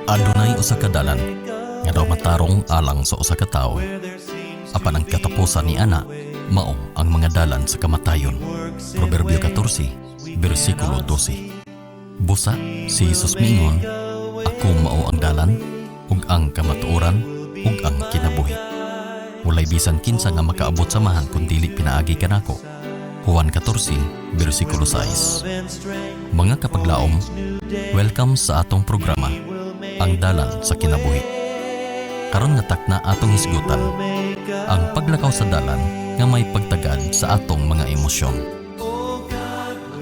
Adunay usa ka dalan nga daw matarong alang sa usa ka tawo. Apan ang katapusan ni ana mao ang mga dalan sa kamatayon. Proverbio 14, bersikulo 12. Busa, si Jesus miingon, "Ako mao ang dalan, ug ang kamatuoran, ug ang kinabuhi. Walay bisan kinsa nga makaabot sa Amahan kun dili pinaagi kanako." Juan 14, bersikulo 6. Mga kapaglaom, welcome sa atong programa, Ang Dalan sa Kinabuhi. Karon nga takna, atong hisgutan ang paglakaw sa dalan nga may pagtagad sa atong mga emosyon.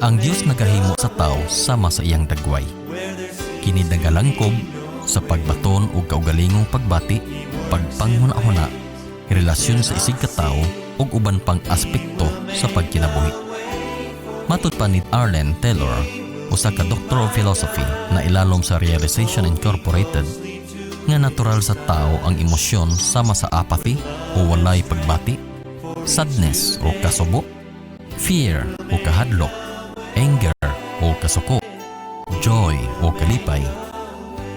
Ang Dios nagahimo sa tao sama sa iyang dagway. Kini nagalangkob sa pagbaton og kaugalingong pagbati, pagpanghuna-huna, relasyon sa isig ka tawo ug uban pang aspekto sa pagkinabuhi. Matud pa ni Arlen Taylor, usa ka Doctor of Philosophy na ilalom sa Realization Incorporated, nga natural sa tao ang emosyon sama sa apathy o walay pagbati, sadness o kasubo, fear o kahadlok, anger o kasuko, joy o kalipay,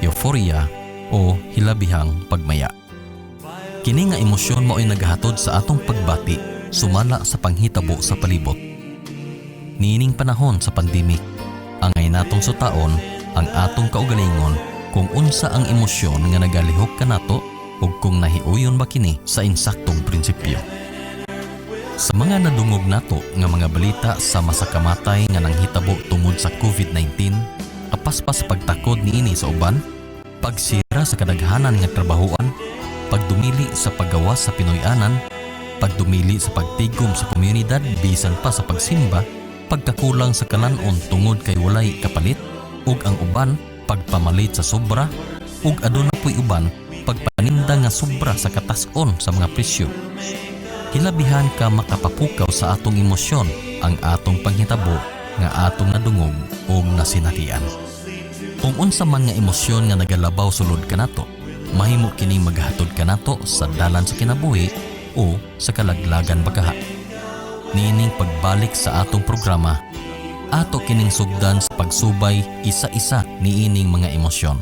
euphoria o hilabihang pagmaya. Kini nga emosyon mao'y nagahatod sa atong pagbati sumala sa panghitabo sa palibot. Niining panahon sa pandemic, angay natong sutaon ang atong kaugalingon kung unsa ang emosyon nga nagalihok kanato ug kung nahiuyon ba kini sa insaktong prinsipyo. Sa mga nadungog nato nga mga balita sama sa kamatay nga nanghitabo tungod sa COVID-19, apas pa sa pagtakod niini sa uban, pagsira sa kadaghanan nga trabahoan, pagdumili sa paggawas sa Pinoy-anan, pagdumili sa pagtigom sa komunidad bisan pa sa pagsimba, pagkakulang sa kalanon tungod kay walay kapalit, ug ang uban pagpamalit sa sobra, ug aduna po'y uban pagpaninda nga sobra sa katas-on sa mga presyo. Hilabihan ka makapapukaw sa atong emosyon ang atong panghitabo nga atong nadungog ug nasinatian. Kung unsa man nga emosyon nga nagalabaw sulod kanato, mahimo kining maghatod kanato sa dalan sa kinabuhi o sa kalaglagan bagaha. Niining pagbalik sa atong programa, ato kining sugdan sa pagsubay isa-isa niining mga emosyon.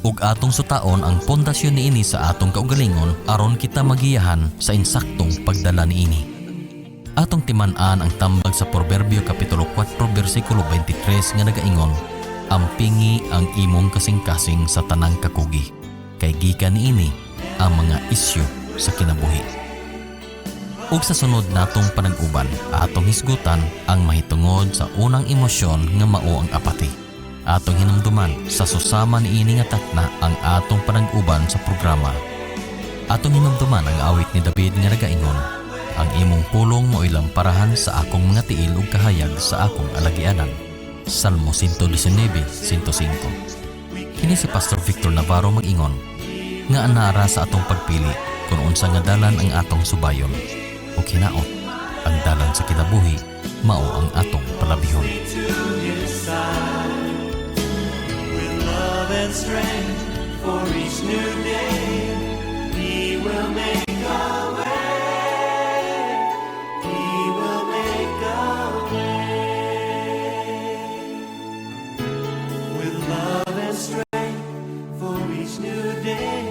Ug atong sutaon ang pundasyon niini sa atong kaugalingon aron kita magiyahan sa insaktong pagdala niini. Atong timan-an ang tambag sa Proverbio Kapitulo 4 bersikulo 23 nga nagaingon, "Ampingi ang imong kasing-kasing sa tanang kakugi, kay gikan niini ang mga isyu sa kinabuhi." Ug sa sunod natong panag-uban, atong hisgutan ang mahitungod sa unang emosyon nga mao ang apathy. Atong hinumduman sa susama niini nga takna ang atong panag-uban sa programa. Atong hinumduman ang awit ni David nga nagaingon, "Ang imong pulong mao'y lamparahan sa akong mga tiil ug kahayag sa akong alagianan." Salmo 119, 105. Kini si Pastor Victor Navarro mag-ingon nga anara sa atong pagpili kung unsa nga dalan ang atong subayon, o hinaot ang dalan sa kinabuhi mao ang atong palabihon. To his side with love and strength for each new day. He will make a way. He will make a way. With love and strength for each new day.